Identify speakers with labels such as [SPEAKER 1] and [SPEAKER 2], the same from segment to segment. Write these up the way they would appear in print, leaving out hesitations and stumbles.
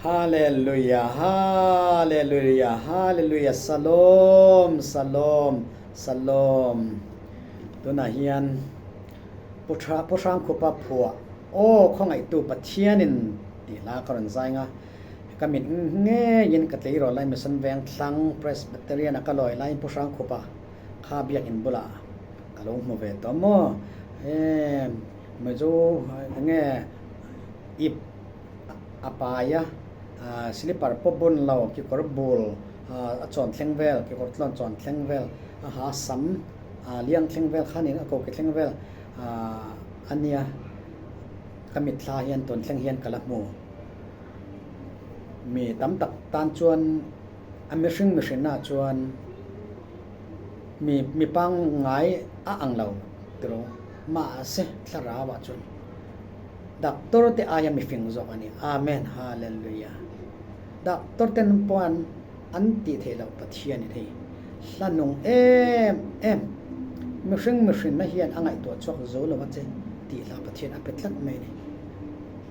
[SPEAKER 1] Hallelujah Hallelujah Hallelujah Salom Salom Salom Tunah hian Pu Tha Pu Hrangkhupa phuah Aw khawngaihtu Pathianin tih hla ka rawn zai nga ka mit ngeiin ka tleirawl lai Mission Vengthlang Presbyterian a ka lawi laiin Pu Hrangkhupa kha biakinn bulah ka lo hmu ve tawh maw e Mizo enge ip a pai a slipper pawh bun lo kekawr bul a chawn thleng vel kekawr tlawn chawn thleng vel a ha sam liang thleng vel khanin a koki thleng vel a nia ka mitthla hian tun thleng hian ka la hmu mi tam tak tan chuan a mihring mihrinna chuan mi mi pangngai a ang lo tiraw mahse thlarau ah chuan Doctor te aia mifing zawk a ni. Amen Hallelujah. Doctor ten pawh an an tih theih loh Pathian in hei hla nung em em mihring mihrinna hian a ngaihtuah chhuak zo lo a che tih hla Pathian a pe tlat mai a ni.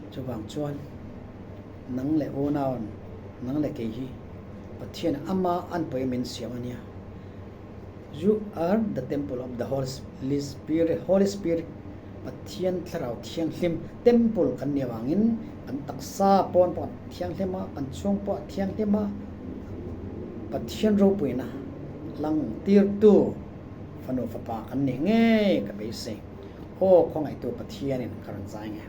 [SPEAKER 1] Chuvang chuan nang leh unaun nang leh kei hi Pathian ama an pawhin min siam a nia. You are the temple of the Holy Spirit, Holy Spirit, Pathian Thlarau Thianghlim temple kan nih avangin kan taksa pawn pawh a thianghlim a, kan chhung pawh a thianghlim a, Pathian ropuina lang tirtu fanu fapa kan nih ngei ka beisei. Aw khawngaihtu Pathianin ka rawn zai nge.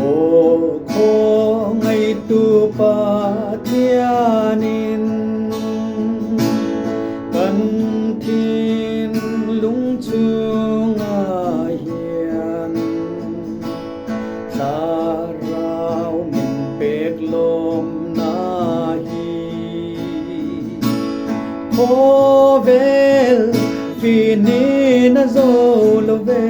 [SPEAKER 1] Aw khawngaihtu Pathianin kan thinlung chungah hian Thlarau min pek lawmna hi khawvel finin a zo lo ve.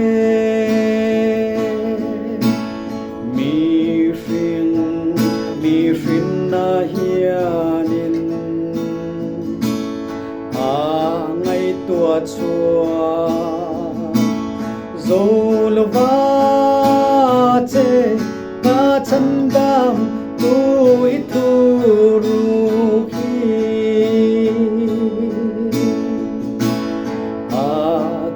[SPEAKER 1] Mihring mihrinna hianin a ngaihtuah chhuah zo lo va che ka chhandam tu i thu ruk hi. A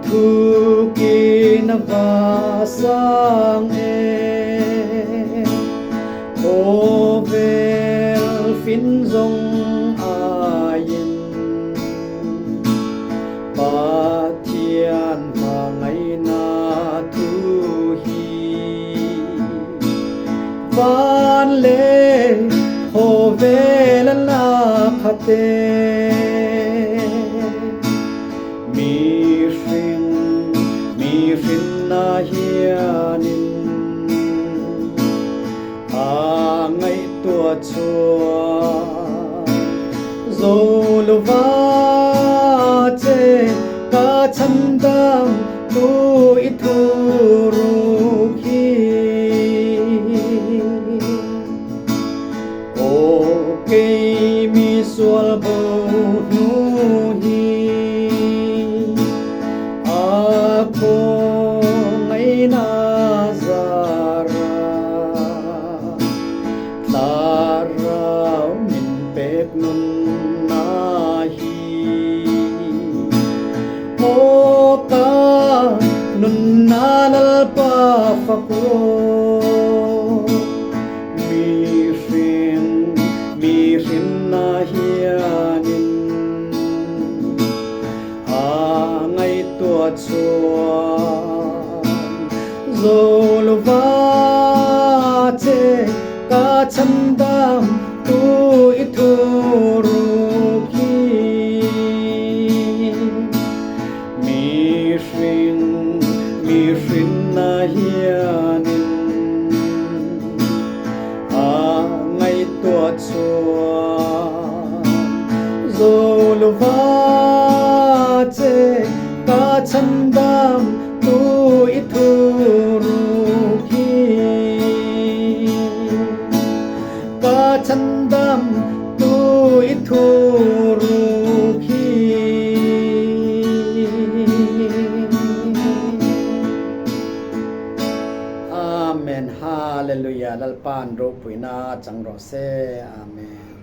[SPEAKER 1] thukin a va sang em, khawvel fin zawng aiin Pathian hmangaihna thu hi van leh khawvel a la khat e. Mihring mihrinna hianin a ngaihtuah chuan zo lo va che ka chhandam tu i thu ruk hi. Aw kei mi sual bo hnu hi a khawngaihna zara Thlarau min pek nunna hi. Aw ka nunna Lalpa fak rawh. Mihring mihrinna hianin a ngaihtuah chuan zo lo va che ka chhandam tu i thu ruk hi. Mihring mihrinna hianin a ngaihtuah chuan zo lo va che ka chhandam tu i thu ruk hi. Ka chhandam tu i thu ruk hi. Hallelujah Lalpa'n ropuina chang rawh se. Amen.